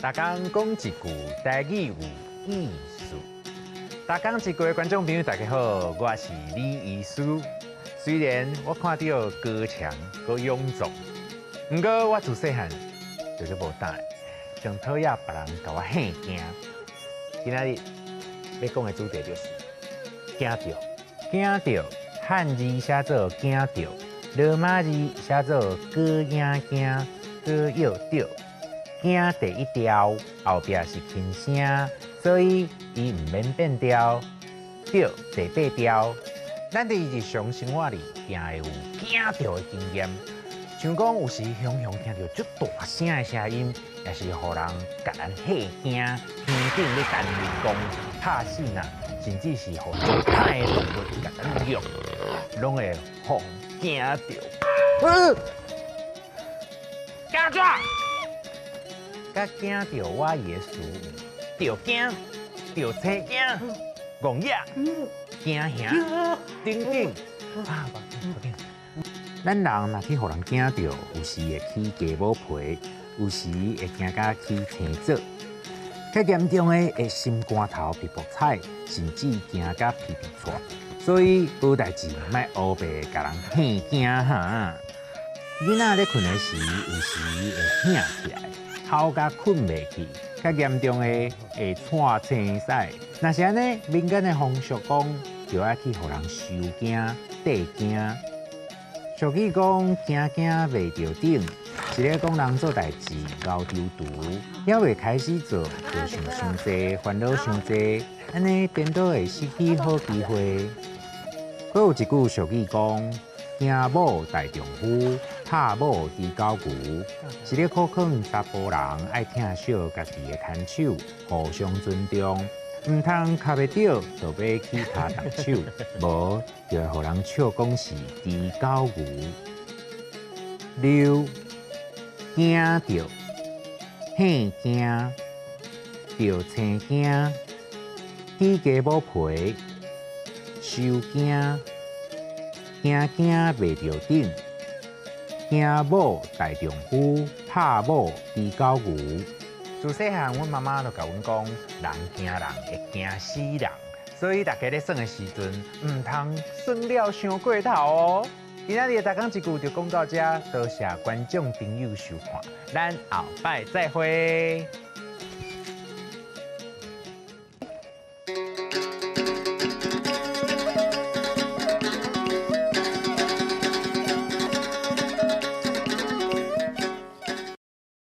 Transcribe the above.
逐工講一句台語有意思。逐工一句的觀眾朋友，大家好，我是李醫師。雖然我看著高強閣勇壯，毋過我自細漢就足無膽，上討厭別人共我嚇驚。今仔日欲講的主題就是驚著，驚著，漢字寫做驚著，羅馬字寫做哥影驚，哥藥著。驚第一調，後壁是輕聲，所以伊毋免變調。著第八調，咱佇日常生活裡，定會有驚著的經驗。像講有時雄雄聽著足大聲的聲音，也是予人共咱嚇驚，天頂咧幹雷公拍死人，甚至是予足歹的動物共咱咬，攏會予驚著。驚著！佮驚著我伊的詞有，著驚、著青驚、戇野、驚嚇等等。啊，咱人若去予人驚著，有時會起雞母皮，有時會驚甲起青棗。較嚴重的會心肝頭噗噗彩，甚至驚甲皮皮剉。所以無代誌莫烏白共人嚇驚哈。囡仔咧睏的時，有時會響起來，哭甲睏袂去，較嚴重的會喘青屎。若是按呢，民間的風俗講，就愛去予人收驚、綴驚。俗語講驚驚袂著頂，是咧講人做代誌𠢕搥搥，猶未開始做，就想傷濟，煩惱傷濟，按呢顛倒會失去好機會。閣有一句俗語講，驚某大丈夫，拍某豬狗牛，是咧苦勸查埔人愛疼惜家己的牽手，互相尊重，毋通跤欲著，就欲起跤動手，無就會予人笑講是豬狗牛。六驚著，嚇驚，著青驚，起雞母皮，收驚，驚驚袂著頂，驚某大丈夫，拍某豬狗牛。自細漢，阮媽媽就共阮講，人驚人會驚死人，所以大家咧耍的時陣，毋通耍了傷過頭哦。今仔日的逐工一句就講到遮，多謝觀眾朋友收看，咱後擺再會。